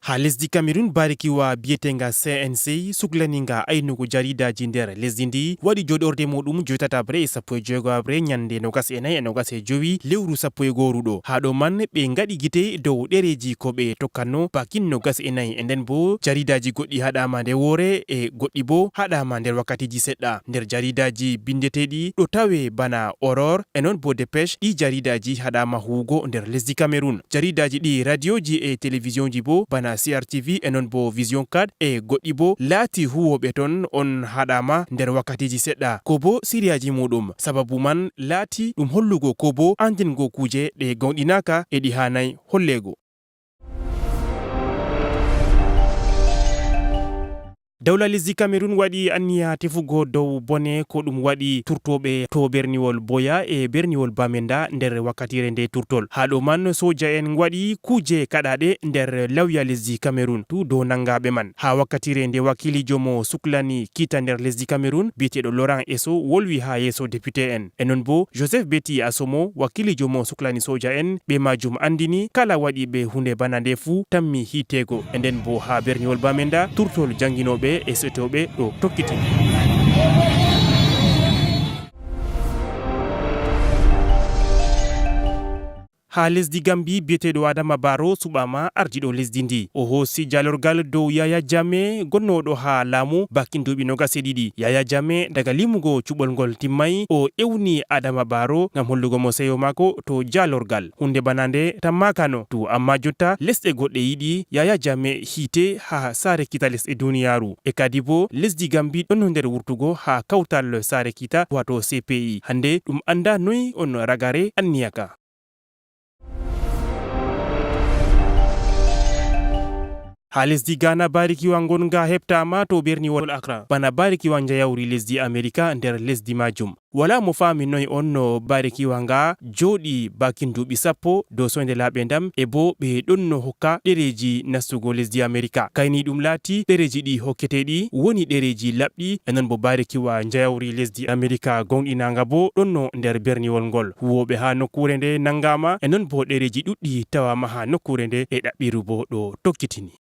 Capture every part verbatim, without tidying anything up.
Haa lesdi Cameroun, baarkiwa biyeteenga C N C, suklaniinga aynugo jariidaaji nder lesdi ndi, waɗi jooɗorde muuɗum jowi tati abre e sappo e joweego abre, ñannde noogas e nayi e noogas e jowi, lewru sappo e gooruɗo. Haa ɗo man, ɓe ngaɗi gite dow ɗereeji ko ɓe tokkanno bakin noogas e nayi. E nden boo, jariidaaji goɗɗi haɗaama nde woore e goɗɗi boo haɗaama nder wakkatiiji seɗɗa. Nder jariidaaji binndeteeɗi ɗo tawe bana Aurore, e non boo Dépêche, ɗi jariidaaji haɗaama huuwugo nder lesdi Cameroun. Jariidaaji ɗi, radiyooji e telebijiyonji boo, bana C R T V e non boo Vision Card e goɗɗi boo, laati huuwooɓe ton on haɗaama nder wakkatiiji seɗɗa, ko boo siriyaaji muuɗum. Sababu man laati ɗum hollugo ko boo anndingo kuuje ɗe gooŋɗinaaka e ɗi haanaay holleego. Dawla lesdi Cameroun waɗi anniya tefugo dow bone ko ɗum waɗi turtooɓe to berniwol Boya e berniwol Bamenda nder wakkatiire nde turtol. Haa ɗo man, sooja'en waɗi kuuje kaɗaaɗe nder lawya lesdi Cameroun tu dow nangaaɓe man. Haa wakkatiire nde, wakiiliijo mo suklani kiita nder lesdi Cameroun, biyeteeɗo Laurent Esso, wolwi haa yeeso depite'en. E non boo, Joseph Betty Assomo, wakiiliijo mo suklani sooja'en, ɓe maajum anndini kala waɗiiɓe huunde bana nde fuu tammi hiiteego. E nden boo, haa berniwol Bamenda, turtol jannginooɓe e seetooɓe ɗo tokkiti. Haa lesdi Gambi, biyeteeɗo Adama Barrow suɓaama ardiiɗo lesdi ndi. O hoosi jaalorgal dow Yaya Jammeh, gonnooɗo haa laamu bakin duuɓi noogas e ɗiɗi. Yaya Jammeh, daga limugo cuɓol ngol timmay, o ewni Adama Barrow ngam hollugo mo seyo maako to jaalorgal. Huunde bana nde tammaaka no tu, ammaa jotta lesɗe goɗɗe yiɗi Yaya Jammeh hiite haa saare kiita lesɗe duniyaaru. E kadi boo, lesdi Gambi ɗonno nder wurtugo haa kawtal saare kiita, waato C P I. Hannde ɗum anndaa noy on ragare anniya ka. Haa lesdi Ghana, baarikiwa ngonga heɓtaama to berniwol Accra, bana baarikiwa njayawri lesdi Amerika nder lesdi maajum. Walaa mo faami noy on no baarikiwa nga jooɗi bakin duuɓi sappo dow soynde laaɓe ndam, e boo ɓe ɗonno hokka ɗereeji nastugo lesdi Amerika. Kayni ɗum laati, ɗereeji ɗi hokketeeɗi woni ɗereeji laaɓɗi, e non boo baarikiwa njayawri lesdi Amerika gooŋɗinaanga boo ɗonno nder berniwol ngol. Huuwooɓe haa nokkuure nde naŋgaama, e non boo ɗereeji ɗuɗɗi tawaama haa nokkuure nde, e ɗaɓɓiru boo ɗo tokkitini.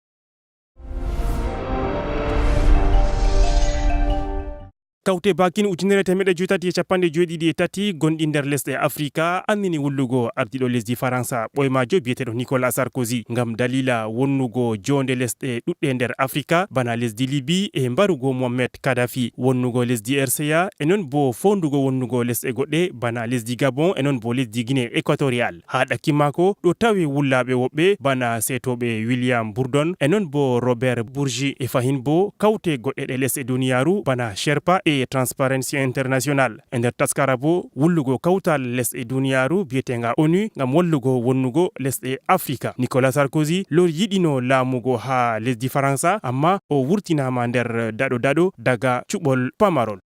Kawte bakin ujunere teemeɗɗe jowi tati e capanɗe jowi ɗiɗi e tati gonɗi nder lesɗe Afrika annini wullugo ardiiɗo lesdi Faransa ɓoymaajo biyeteeɗo Nicolas Sarkozy ngam daliila wonnugo joonde lesɗe ɗuɗɗe nder Afrika, bana lesdi Libi, e mbarugo Mohamed Kadhafi. Wonnugo lesdi R C A, e non boo foondugo wonnugo lesɗe goɗɗe bana lesdi Gabon, e non boo lesdi Guinée Équatoriale. Haa ɗakki maako ɗo tawe wullaaɓe woɗɓe bana seetooɓe William Bourdon, e non boo Robert Bourgi, e fahin boo kawte goɗɗe ɗe lesɗe duniyaaru bana Sherpa e Transparency International. E nder taskara boo wullugo kawtal lesɗe duniyaaru biyeteenga ONU ngam wallugo wonnugo lesɗe Afrika. Nicolas Sarkozy lori yiɗino laamugo haa lesdi Faransa, ammaa o wurtinaama nder daɗo daɗo daga cuɓol pamarol.